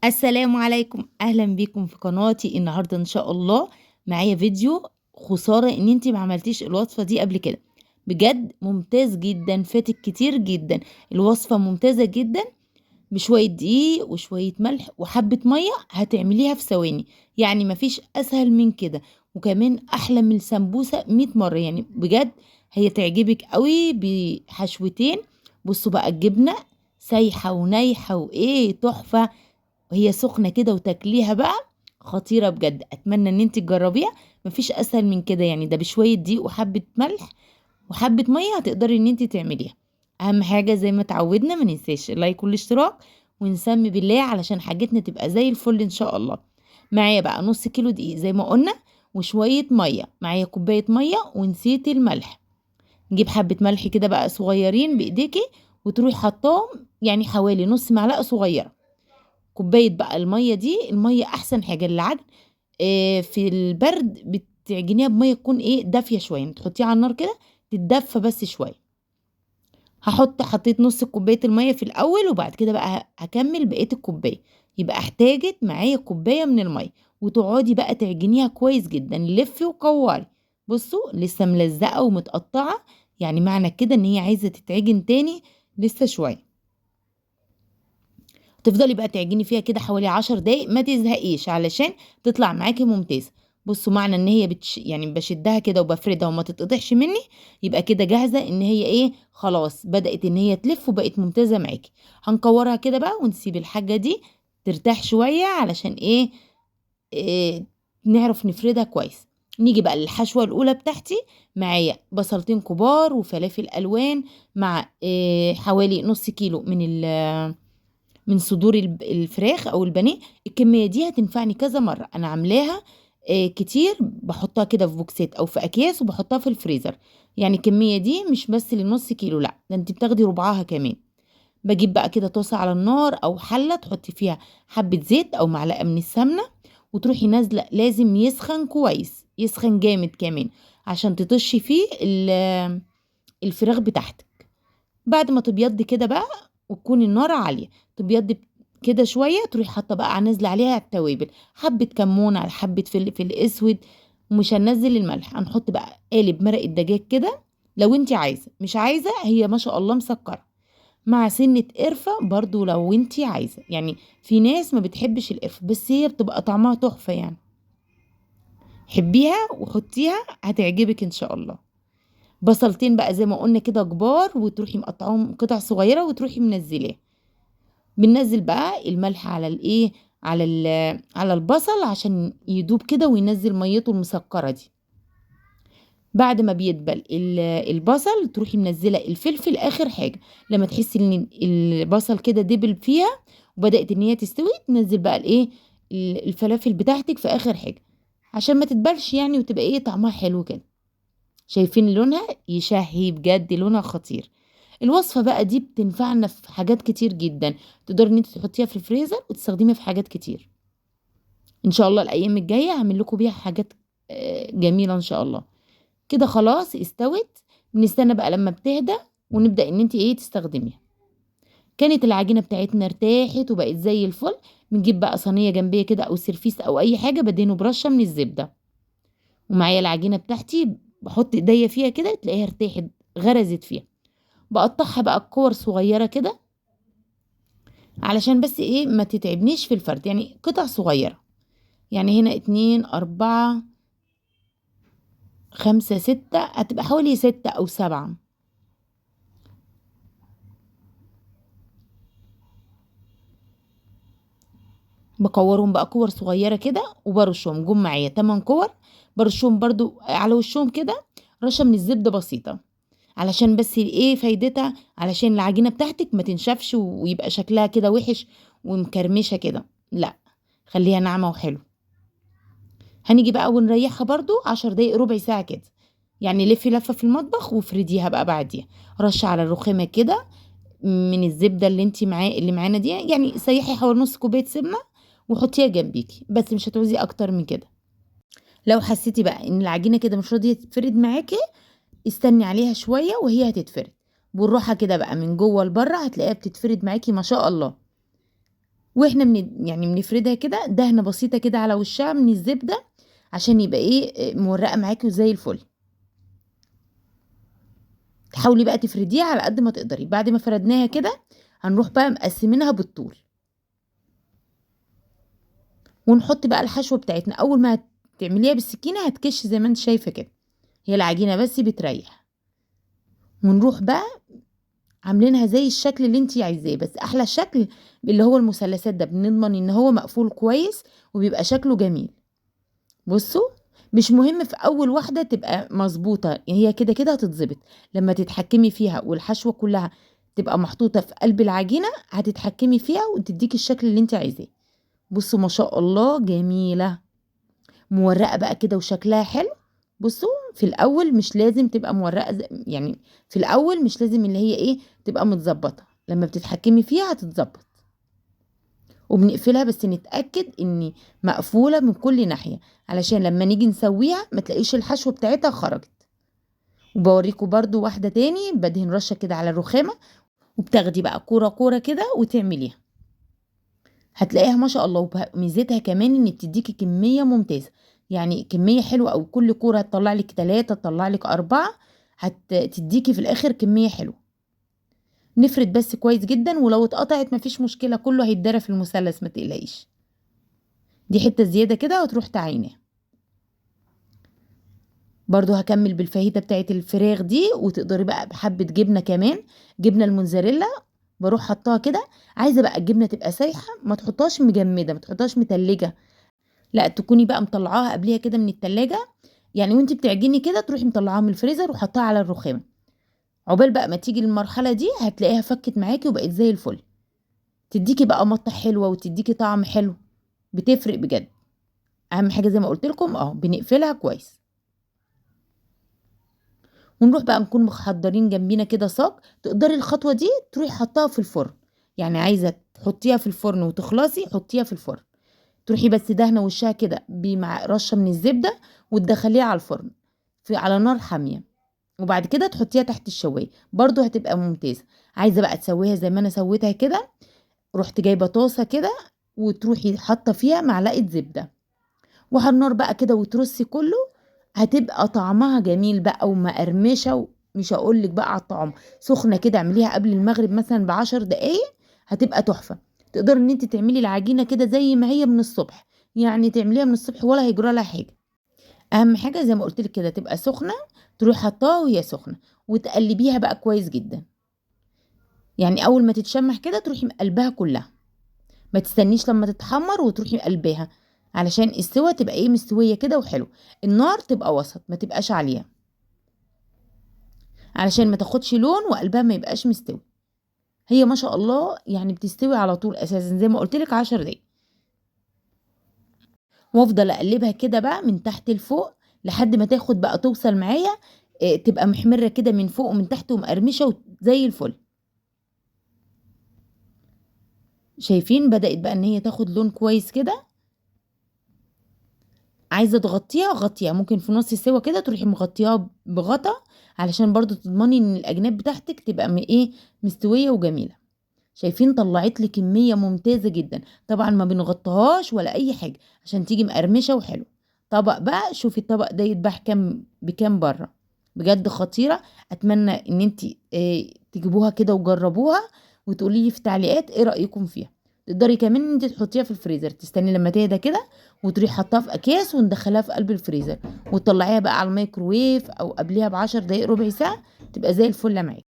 السلام عليكم، اهلا بيكم في قناتي. النهارده ان شاء الله معايا فيديو، خسارة ان انتي ما عملتيش الوصفة دي قبل كده. بجد ممتاز جدا، فاتك كتير جدا. الوصفة ممتازة جدا، بشوية دقيق وشوية ملح وحبه مية هتعمليها في ثواني، يعني مفيش اسهل من كده، وكمان احلى من السمبوسه 100 مرة. يعني بجد هي تعجبك قوي بحشوتين. بصوا بقى الجبنة سايحه ونايحه وايه تحفة، وهي سخنة كده وتاكليها بقى خطيرة بجد. اتمنى ان انت تجربيها، مفيش اسهل من كده. يعني ده بشوية دقيق وحبه ملح وحبه مية هتقدري ان انت تعمليها. اهم حاجة زي ما اتعودنا ما ننساش اللايك والاشتراك، ونسمي بالله علشان حاجتنا تبقى زي الفل ان شاء الله. معايا بقى نص كيلو دقيق زي ما قلنا وشوية مية، معايا كوباية مية ونسيت الملح. نجيب حبه ملح كده بقى صغيرين بايديكي وتروحي حطاهم، يعني حوالي نص معلقه صغيرة. كوباية بقى المية دي، المية احسن حاجة للعجن. في البرد بتعجنيها بميه تكون ايه دافيه شوية، يعني تحطيها على النار كده تتدفى بس شوية. حطيت نص كوباية المية في الاول، وبعد كده بقى هكمل بقية الكوباية، يبقى احتاجت معايا كوباية من المية. وتقعدي بقى تعجنيها كويس جدا، لفي وكوري. بصوا لسه ملزقه ومتقطعه، يعني معنى كده ان هي عايزه تتعجن تاني لسه شوية. تفضلي بقى تعجني فيها كده حوالي 10 دقايق، ما تزهقيش علشان تطلع معاكي ممتازة. بصوا معنى ان هي يعني بشدها كده وبفردها وما تتقطعش مني، يبقى كده جاهزة ان هي ايه خلاص بدات ان هي تلف وبقت ممتازة معاكي. هنكورها كده بقى ونسيب الحاجة دي ترتاح شوية علشان إيه نعرف نفردها كويس. نيجي بقى للحشوه الاولى بتاعتي. معايا بصلتين كبار وفلافل الوان مع حوالي نص كيلو من صدور الفراخ او البانيه. الكمية دي هتنفعني كذا مرة، انا عاملاها كتير، بحطها كده في بوكسات او في اكياس وبحطها في الفريزر. يعني الكمية دي مش بس للنص كيلو، لا ده انت بتاخدي ربعها كمان. بجيب بقى كده طاسه على النار او حله تحطي فيها حبه زيت او معلقه من السمنة، وتروحي نازله. لازم يسخن كويس، يسخن جامد كمان عشان تطشي فيه الفراخ بتاعتك. بعد ما تبيض كده بقى وتكون النار عالية، تبيض كده شوية، تروحي حاطه بقى نازله عليها التوابل، حبه كمون على حبه فلفل اسود، ومش هننزل الملح. هنحط بقى قالب مرق الدجاج كده لو انت عايزه، مش عايزه هي ما شاء الله مسكره، مع سنة قرفه برضو لو انت عايزه. يعني في ناس ما بتحبش القرفه، بس هي بتبقى طعمها تحفة، يعني حبيها وحطيها هتعجبك ان شاء الله. بصلتين بقى زي ما قلنا كده كبار، وتروحي مقطعهم قطع صغيرة وتروحي منزلاه. بننزل بقى الملح على الايه، على البصل عشان يدوب كده وينزل ميته المسكره دي. بعد ما بيدبل البصل تروحي منزله الفلفل اخر حاجة. لما تحسي ان البصل كده دبل فيها وبدات ان هي تستوي، تنزل بقى الايه الفلافل بتاعتك في اخر حاجة عشان ما تدبلش يعني، وتبقى ايه طعمها حلو كده. شايفين لونها يشهي بجد، لونها خطير. الوصفة بقى دي بتنفعنا في حاجات كتير جدا، تقدري ان انت تحطيها في الفريزر وتستخدميها في حاجات كتير. ان شاء الله الايام الجاية هعمل لكم بيها حاجات جميلة ان شاء الله. كده خلاص استوت، بنستنى بقى لما بتهدى ونبدا ان انت ايه تستخدميها. كانت العجينة بتاعتنا ارتاحت وبقت زي الفل. بنجيب بقى صينية جنبيه كده او سرفيس او اي حاجة، بدهنه برشه من الزبدة، ومعايا العجينة بتاعتي بحط ايديا فيها كده تلاقيها ارتاحت غرزت فيها. بقطعها بقى كور صغيرة كده علشان بس ايه ما تتعبنيش في الفرد، يعني قطع صغيرة. يعني هنا 2 4 5 6، هتبقى حوالي 6 أو 7. بكورهم بقى كور صغيرة كده وبرشهم. جم معايا 8 كور، برشهم برضو على وشهم كده رشة من الزبدة بسيطة، علشان بس ايه فايدتها، علشان العجينة بتاعتك ما تنشفش ويبقى شكلها كده وحش ومكرمشة كده، لا خليها ناعمة وحلو. هنيجي بقى ونريحها برضو 10 دقايق ربع ساعة كده، يعني لفي لفة في المطبخ وافرديها بقى بعديها. رش على الرخامة كده من الزبدة اللي انتي معاه اللي معانا دي، يعني سيحي حوالي نص كوباية سمنة وحطيها جنبيكي، بس مش هتعوزي اكتر من كده. لو حسيتي بقى ان العجينة كده مش راضية تتفرد معاكي، استني عليها شوية وهي هتتفرد بالراحة كده بقى من جوه لبره، هتلاقيها بتتفرد معاكي ما شاء الله. واحنا يعني بنفردها كده دهنه بسيطة كده على وشها من الزبدة عشان يبقى ايه مورقه معاكي وزي الفل. حاولي بقى تفرديها على قد ما تقدري. بعد ما فردناها كده هنروح بقى مقسمينها بالطول، ونحط بقى الحشوه بتاعتنا. اول ما تعمليها بالسكينة هتكش زي ما انت شايفه كده، هي العجينة بس بتريح. ونروح بقى عاملينها زي الشكل اللي انت عايزاه، بس احلى شكل اللي هو المثلثات ده، بنضمن ان هو مقفول كويس وبيبقى شكله جميل. بصوا مش مهم في اول واحدة تبقى مظبوطة، هي كده كده هتتظبط لما تتحكمي فيها، والحشوه كلها تبقى محطوطة في قلب العجينة هتتحكمي فيها وتديكي الشكل اللي انت عايزاه. بصوا ما شاء الله جميلة مورقه بقى كده وشكلها حلو. بصوا في الاول مش لازم تبقى مورقه، يعني في الاول مش لازم اللي هي ايه تبقى متظبطه، لما بتتحكمي فيها هتتظبط. وبنقفلها بس نتاكد ان مقفولة من كل ناحية علشان لما نيجي نسويها ما تلاقيش الحشوه بتاعتها خرجت. وبوريكم برده واحدة تاني، بدهن رشه كده على الرخامه، وبتاخدي بقى كورة كورة كده وتعمليها، هتلاقيها ما شاء الله. وميزتها كمان ان بتديكي كمية ممتازة، يعني كمية حلوة، او كل كورة هتطلع لك 3، تطلع لك 4، هتديكي في الاخر كمية حلوة. نفرد بس كويس جدا، ولو اتقطعت مفيش مشكلة، كله هيتدرى في المثلث ما تقلقيش. دي حتة زيادة كده وتروح تعينيها. برضو هكمل بالفاهيتا بتاعت الفراخ دي، وتقدري بقى بحبه جبنه كمان، جبنه الموتزاريلا بروح حطاها كده. عايزه بقى الجبنة تبقى سايحه، ما تحطهاش مجمده، ما تحطهاش متلجه، لا تكوني بقى مطلعاها قبليها كده من التلاجة، يعني وانت بتعجني كده تروحي مطلعاها من الفريزر وحطها على الرخامه. عقبال بقى ما تيجي المرحلة دي هتلاقيها فكت معاكي وبقت زي الفل، تديكي بقى مطه حلوة وتديكي طعم حلو، بتفرق بجد. اهم حاجة زي ما قلت لكم اهو بنقفلها كويس. ونروح بقى نكون محضرين جنبينا كده صاج، تقدري الخطوة دي تروحي حطاها في الفرن، يعني عايزه تحطيها في الفرن وتخلصي حطيها في الفرن، تروحي بس دهنه وشها كده مع رشه من الزبدة وتدخليها على الفرن في على نار حامية، وبعد كده تحطيها تحت الشوايه برضو هتبقى ممتازة. عايزه بقى تسويها زي ما انا سويتها كده، رحت جايبه طاسه كده وتروحي حاطه فيها معلقه زبدة وعلى النار بقى كده وترصي كله، هتبقى طعمها جميل بقى ومقرمشه، ومش هقولك بقى على الطعم. سخنة كده اعمليها قبل المغرب مثلا ب10 دقايق هتبقى تحفة. تقدري ان انت تعملي العجينة كده زي ما هي من الصبح، يعني تعمليها من الصبح ولا هيجرى لها حاجة. اهم حاجة زي ما قلت لك كده تبقى سخنة، تروحي حطاها وهي سخنة وتقلبيها بقى كويس جدا، يعني اول ما تتشمح كده تروحي مقلباها كلها، ما تستنيش لما تتحمر وتروحي مقلباها علشان السوا تبقى ايه مستوية كده وحلو. النار تبقى وسط ما تبقاش عالية علشان ما تاخدش لون وقلبها ما يبقاش مستوي. هي ما شاء الله يعني بتستوي على طول اساسا زي ما قلت لك 10 دقايق. وافضل اقلبها كده بقى من تحت لفوق لحد ما تاخد بقى توصل معايا تبقى محمرة كده من فوق ومن تحت ومقرمشه زي الفل. شايفين بدأت بقى ان هي تاخد لون كويس كده. عايزه تغطيها غطيها، ممكن في نص سوا كده تروحي مغطياها بغطا علشان برضو تضمني ان الاجناب بتاعتك تبقى ايه مستوية وجميلة. شايفين طلعت لي كمية ممتازة جدا، طبعا ما بنغطيهاش ولا اي حاجة عشان تيجي مقرمشه وحلو. طبق بقى، شوفي الطبق ده يتباع كام بكام بره، بجد خطيرة. اتمنى ان انتي تجيبوها كده وجربوها وتقولي لي في تعليقات ايه رايكم فيها. تقدري كمان ان انت تحطيها في الفريزر، تستني لما تهدى كده وتروحي حطها في اكياس وندخلها في قلب الفريزر وتطلعيها بقى على الميكروويف او قبليها ب10 دقايق ربع ساعة، تبقى زي الفل معاكي.